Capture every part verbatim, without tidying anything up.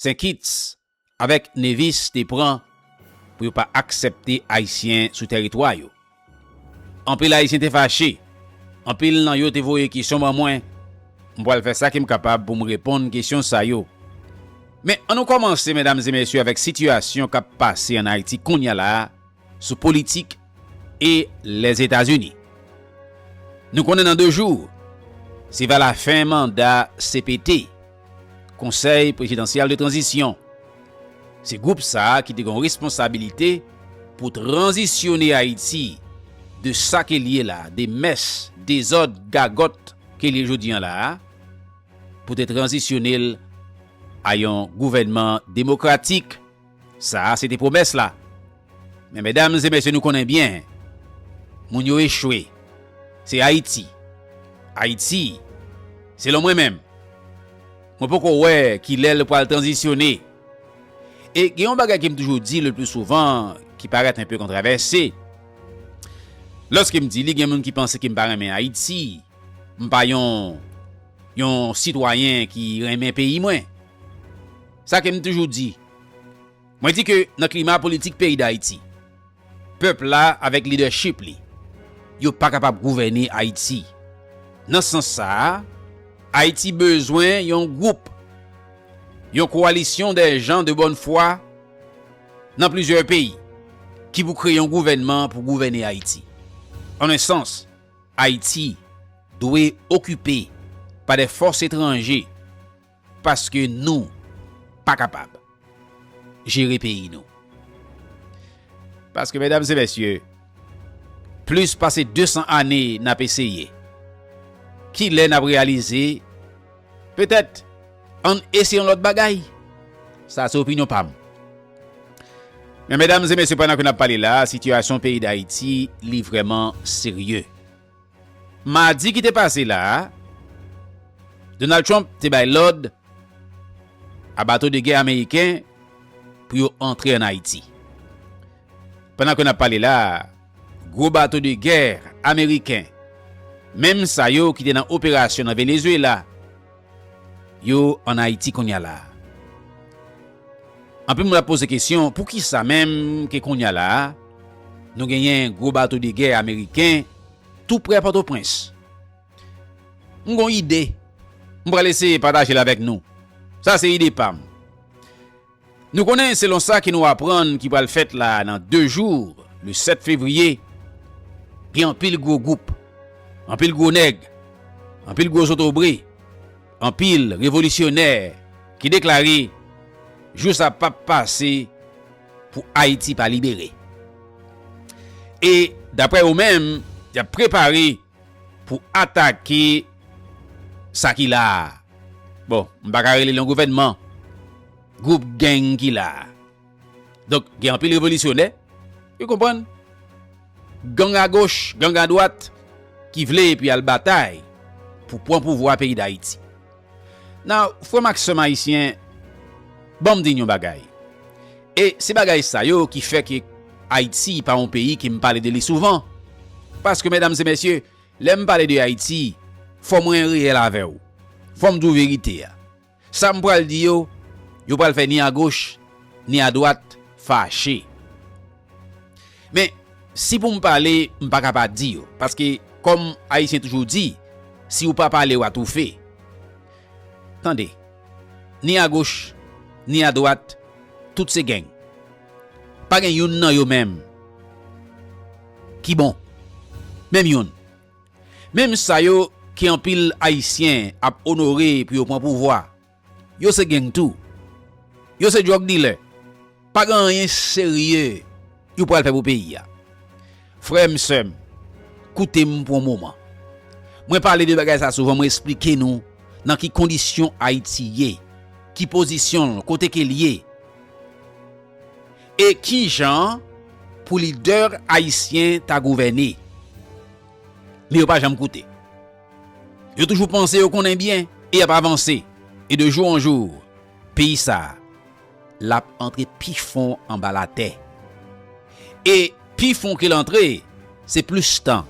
St. Kitts avèk Nevis te pran pou yo pa aksepte Ayisyen sou tèritwa yo. Anpil Ayisyen te fache. Anpil nan yo te voye kesyon ban mwen. M pral fè sa ke m kapab pou m reponn kesyon sa yo. Men, ann nou kòmanse, medam e mesye, avèk sitiyasyon k ap pase ann Ayiti kounye a la a sou politik e Lèzetazini. Nou konnen nan de jou, se va lafen manda C P T, Konsèy Prezidansyèl de Tranzisyon. Se gwoup sa a ki te gen responsabilite pou tranzisyone Ayiti de sa ke l ye la, de mès, dezòd, gagòt ke l ye jodi a la a, pou te tranzisyone l a yon gouvènman demokratik. Sa a, se te pwomès la. Men, medam e mesye, nou konnen byen, moun yo echwe. Se Ayiti. Ayiti, selon mwen menm, mwen poko wè kilè l pral tranzisyone. E gen yon bagay ke m toujou di le pli souvan, ki parèt enpe kontwovèse. Lòske m di li, gen moun ki panse ke m pa renmen Ayiti, m pa yon, yon sitwayen ki renmen peyi mwen. Sa ke m toujou di, mwen di ke nan klima politik peyi Dayiti, pèp la avèk lidèchip li, yo pa kapab gouvène Ayiti. Nan sans sa a, Ayiti bezwen yon gwoup, yon kowalisyon de jan de bòn fwa nan plizyè peyi ki pou kreye yon gouvènman pou gouvène Ayiti. An en sans, Ayiti dwe okipe pa de fòs etranje paske nou pa kapab jere peyi nou. Paske, medam e mesye, plis pase de san ane n ap eseye. Kilè n ap reyalize, petèt, ann eseye yon lòt bagay? Sa se opinyon pa m. Men, medam e mesye, pandan ke n ap pale la, sitiyasyon peyi Dayiti, li vrèman serye. Madi ki te pase la a, Donald Trump te bay lòd a bato de gè ameriken pou yo antre ann Ayiti. Pandan ke n ap pale la a, gwo bato de gè ameriken, menm sa yo ki te nan operasyon nan Venezuela, yo ann Ayiti kounye a la a. Anpil moun ap poze kesyon, poukisa menm ke kounye a la a, nou genyen gwo bato de gè ameriken tou prè Pòtoprens? M gon ide. M pral eseye pataje l avèk nou. Sa se ide pa m. Nou konnen, selon sa ke nou aprann ki pral fèt la nan de jou, le sèt fevriye, gen anpil gwo gwoup, anpil gwo nèg, anpil gwo zotobre, anpil revolisyonè ki deklare jou sa p ap pase pou Ayiti pa libere. E daprè yo menm, y ap prepare pou atake sa ki la a. Bon, m pa ka rele l yon gouvènman, gwoup gang ki la a. Donk, gen anpil revolisyonè, yo konprann, gang agoch, gang adwat, ki vle epi al batay pou pran pouvwa peyi Dayiti. Now, frè m ak sè m ayisyen, ban m di n yon bagay. E se bagay sa yo ki fè ke Ayiti pa yon peyi ke m pale de li souvan. Paske, medam e mesye, lè m pale de Ayiti, fò mwen reyèl avè w. Fò m di w verite a. Sa m pral di yo, yo pral fè ni agoch, ni adwat fache. Men, si pou m pale, m pa ka pa di yo. Paske, kòm Ayisyen toujou di, si w pa pale, w atoufe. Tande, ni agoch, ni adwat, tout se gang. Pa gen youn nan yo menm ki bon. Menm youn. Menm sa yo ke anpil Ayisyen ap onore pou yo pran pouvwa, yo se gang tou. Yo se drug dealer. Pa gen anyen serye yo pral fè pou peyi a. Frè m, sè m, koute m pou yon moman. Mwen pale de bagay sa souvan, mwen esplike nou nan ki kondisyon Ayiti ye, ki pozisyon l, kote ke l ye, e kijan pou lidè ayisyen ta gouvène. Men yo pa janm koute. Yo toujou panse yo konnen byen e y ap avanse. E de jou an jou, peyi sa a, l ap antre pi fon anba latè. E pi fon ke l antre, se plis tan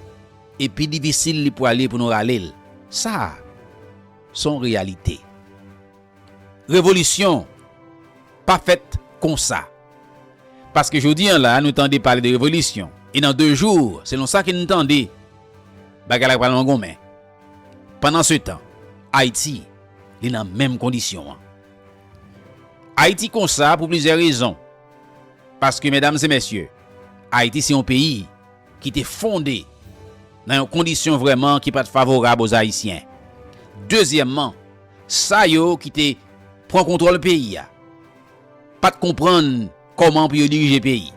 e pi difisil li pwale pou nou rale l. Sa a, se yon reyalite. Revolisyon, p ap fèt konsa. Paske jodi an la, nou tande pale de revolisyon. E nan de jou, selon sa ke n tande, bagay la pral nan gonmen. Pandan se tan, Ayiti, li nan menm kondisyon an. Ayiti konsa pou plizyè rezon. Paske, medam e mesye, Ayiti se yon peyi ki te fonde nan yon kondisyon vrèman ki pa t favorab aux Ayisyen. Dezyèmman, sa yo ki te pran kontwòl peyi a pa t konprann kòman pou yo dirije peyi.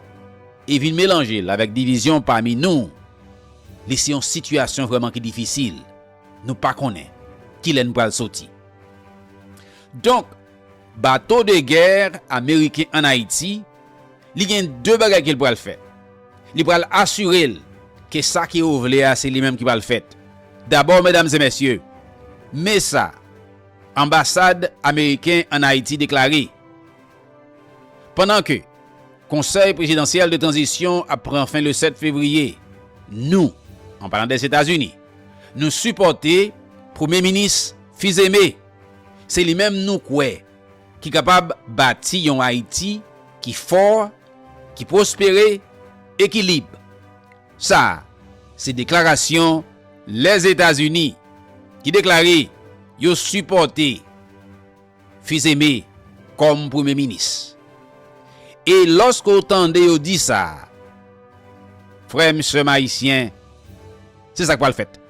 E vin melanje l avèk divizyon pami nou, li se yon sitiyasyon vrèman ki difisil. Nou pa konnen kilè n pral soti. Donk, bato de gè ameriken ann Ayiti, li gen de bagay ke l pral fè. Li pral asire l ke sa ke yo vle a, se li menm ki pral fèt. Dabò, medam e mesye, men sa anbasad ameriken ann Ayiti deklare. Pandan ke Konsèy Prezidansyèl de Tranzisyon ap pran fen le sèt fevriye, nou, an palan Lèzetazini, nou sipòte Premye Minis Fils-Aimé. Se li menm nou kwè ki kapab bati yon Ayiti ki fò, ki pwospere e ki lib. Sa a, se deklarasyon Lèzetazini ki deklare yo sipòte Fils-Aimé kòm Premye Minis. E lòske w tande yo di sa, frè m, sè m ayisyen, se sa k pral fèt.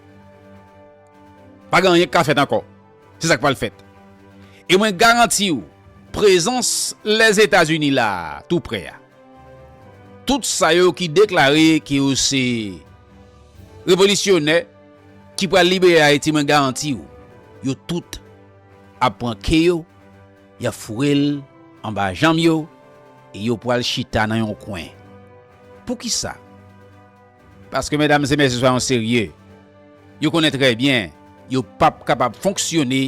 Pa gen anyen k ka fèt ankò. Se sa k pral fèt. E mwen garanti w, prezans Lèzetazini la a, tou prè a, tout sa yo ki deklare ke yo se revolisyonè ki pral libere Ayiti, mwen garanti w, yo tout ap pran ke yo, y ap foure l anba janm yo, e yo pral chita nan yon kwen. Poukisa? Paske, medam e mesye, swayon serye, yo konnen trè byen yo p ap kapab fonksyone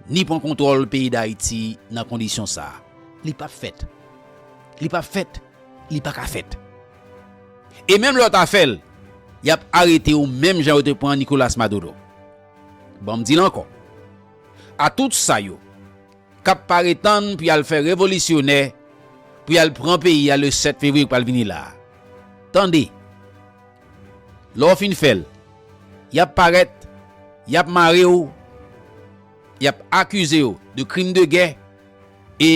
ni pran kontwòl peyi Dayiti nan kondisyon sa a. Li p ap fèt. Li p ap fèt. Li pa ka fèt. E menm lè w ta fè l, y ap arete w menm jan yo te pran Nicolas Maduro. Ban m di l ankò. A tout sa yo k ap pare tann pou y al fè revolisyonè, pou y al pran peyi a le sèt fevriye k pral vini la a. Tande, lè w fin fè l, y ap parèt, y ap mare w, y ap akize w de krim de gè, e